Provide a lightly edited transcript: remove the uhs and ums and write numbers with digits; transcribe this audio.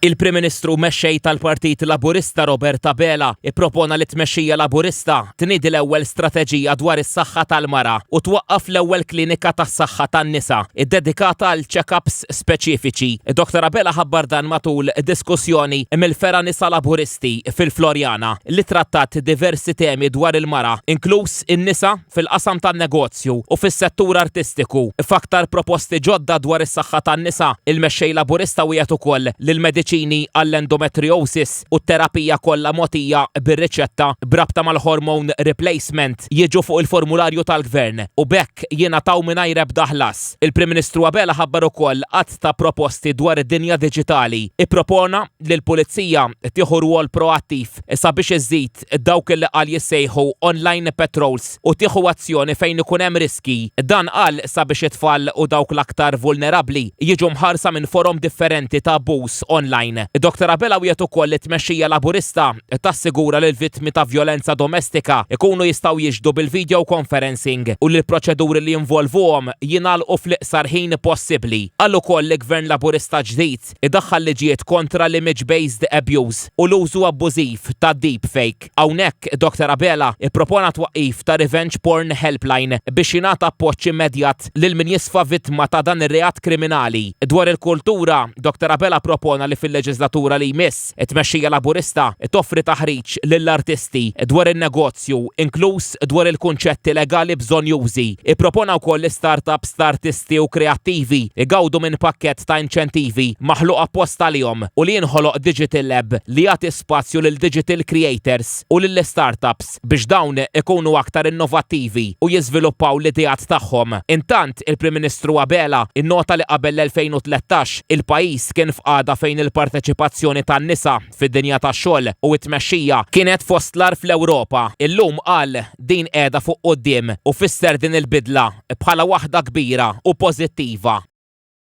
Il-Prim Ministru u Mexxej tal-Partit Laburista Robert Abela ippropona li t-tmexxija Laburista tniedi l-ewwel strateġija dwar is-saħħa tal-mara u twaqqaf l-ewwel klinika tas-saħħa tan-nisa ddedikata għal check-ups speċifiċi. Dottor Abela ħabbar dan matul diskussjoni mill-fergħa Nisa Laburisti fil-Floriana li trattat diversi temi dwar il-mara, inkluż in-nisa fil-qasam tan-negozju u fis-settur artistiku. F'aktar proposti ġodda dwar is-saħħa tan-nisa, il-Mexxej Laburista wiegħed ukoll li l-mediċini għall-endometriosis u t-terapija kollha mogħtija bir-riċetta b'rabta mal-hormone replacement jiġu fuq il-formularju tal-Gvern u b'hekk jingħataw mingħajr ebda ħlas. Il-Prim Ministru Abela ħabbar ukoll għadd ta' proposti dwar id-dinja diġitali. Ippropona li l-Pulizija tieħu rwol proattiv sabiex iżżid dawk li qal jissejħu online patrols u tieħu azzjoni fejn ikun hemm riskji. Dan qal sabiex it-tfal u dawk l-aktar vulnerabbli jiġu mħarsa minn forom differenti ta' abbuż online. Dottor Abela wiegħed ukoll li t-tmexxija Laburista tassigura li l-vittmi ta' vjolenza domestika jkunu jistgħu jixhdu bil-video conferencing u li l-proċeduri li jinvolvuhom jingħalqu fl-iqsar ħin possibbli. Qal ukoll li Gvern Laburista ġdid Idaħħal liġijiet kontra l-image-based abuse u l-użu abbużiv ta' deepfake. Hawnhekk, Dottor Abela ippropona twaqqif ta' Revenge Porn Helpline biex jingħata appoġġ immedjat lil min jisfa vittma ta' dan ir-reat kriminali. Dwar il-kultura, Dottor Abela ppropona li fil-leġiżlatura li jmiss, it-tmexxija Laburista toffri taħriġ lill-artisti dwar in-negozju, inkluż dwar il-kunċetti legali bżonnjużi. Ippropona wkoll li startups ta' artisti u kreattivi jgawdu minn pakkett ta' inċentivi maħluq apposta għalihom u li jinħoloq digital lab li jagħti spazju lil digital creators u lill-istartups biex dawn ikunu aktar innovattivi u jiżviluppaw l-ideat tagħhom. Intant, il-Prim Ministru Abela nnota li qabel l-2013 il-pajjiż kien f'qagħda fejn il-parteċipazzjoni tan-nisa fid-dinja tax-xogħol u t-tmexxija kienet fost l-agħar fl-Ewropa. Illum, qal, din qiegħda fuq quddiem u fisser din il-bidla bħala waħda kbira u pożittiva.